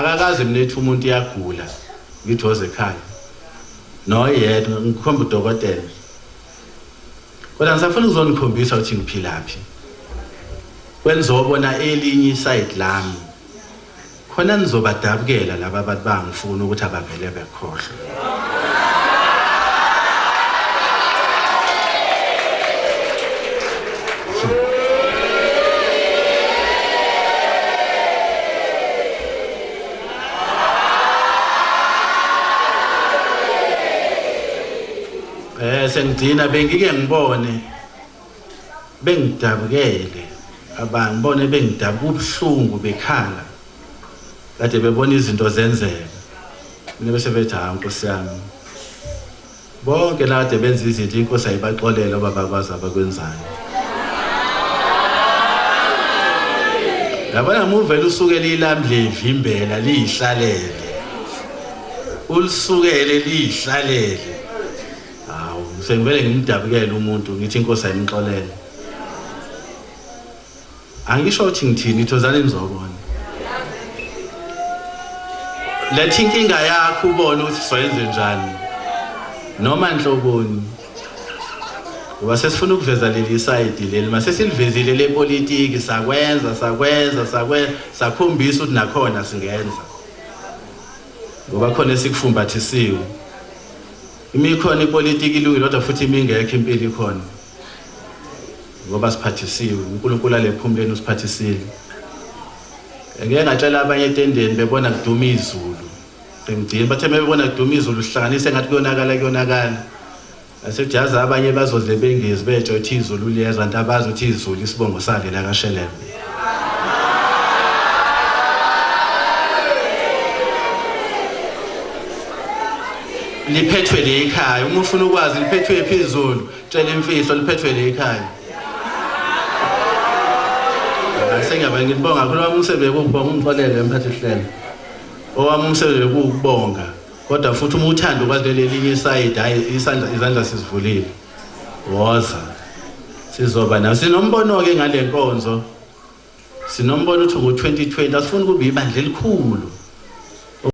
Akakaze mina ethi umuntu uyagula ngithi woze ekhaya. Noyedwa ngikhomba udokotela. Kodwa ngisafuna ukuzonikhombisa ukuthi ngiphilaphi. Kwenizobona elinye isayidi lami. Khona nizobadabukela laba abantu bangifuna ukuthi abavele bekhohlwe. Eh sengigcina bengike ngibone bengidabukele abangibone bengidabuka ubuhlungu bekhala kade bebona izinto zenzeka mina bese bethi hawu nkosi yami bonke la kade benza izinto inkosi ayibaxolele oba bakwazi abakwenzayo yabona muvele usukele ilambi livimbela liyihlalele ulisukele liyihlalele Hawu, sengivele ngimdabukele umuntu ngithi inkosi ayimxolele. Angisho ukuthi ngithini, ithozani nizobona. Letha inkinga yakho ubone ukuthi soyenze njani. Noma nhloboni. Ngoba sesifuna ukuveza leli sayidi leli, mase silivezile lepolitiki sakwenza sakwenza sakwenza sakhombisa ukuthi nakhona singenza. Ngoba khona esikufumbathisiwe. Imikhona ipolitiki ilungile kodwa futhi imingekho impilo ikhona. Ngoba siphathisiwe, uNkulunkulu alephumleni usiphathisile. Ngeke ngatshela abanye etendeni bebona kuduma izulu. Sengigcina bathe bebona kuduma izulu sihlanganise ngathi kuyonakala kuyonakala. Asejaza abanye bazoze bengezi betsho ukuthi izulu liyeza nto abazi ukuthi izulu isibongo sale la kaShelembe. Liphethwe lekhaya uma ufuna ukwazi liphethwe phi izulu tshela imfihlo liphethwe lekhaya. Sengiyaba ngibonga kakhulu wami umsebenzi ukubonga ungixolele mphathi hlelo. Owami umsebenzi ukubonga. Kodwa futhi uma uthanda ukwazi lelinye isayidi hayi isandla izandla sizivulile. Woza. Sizoba nayo. Sinombono ke ngale nkonzo. Sinombono uthi ngo-2020 asifuni kube ibandla elikhulu.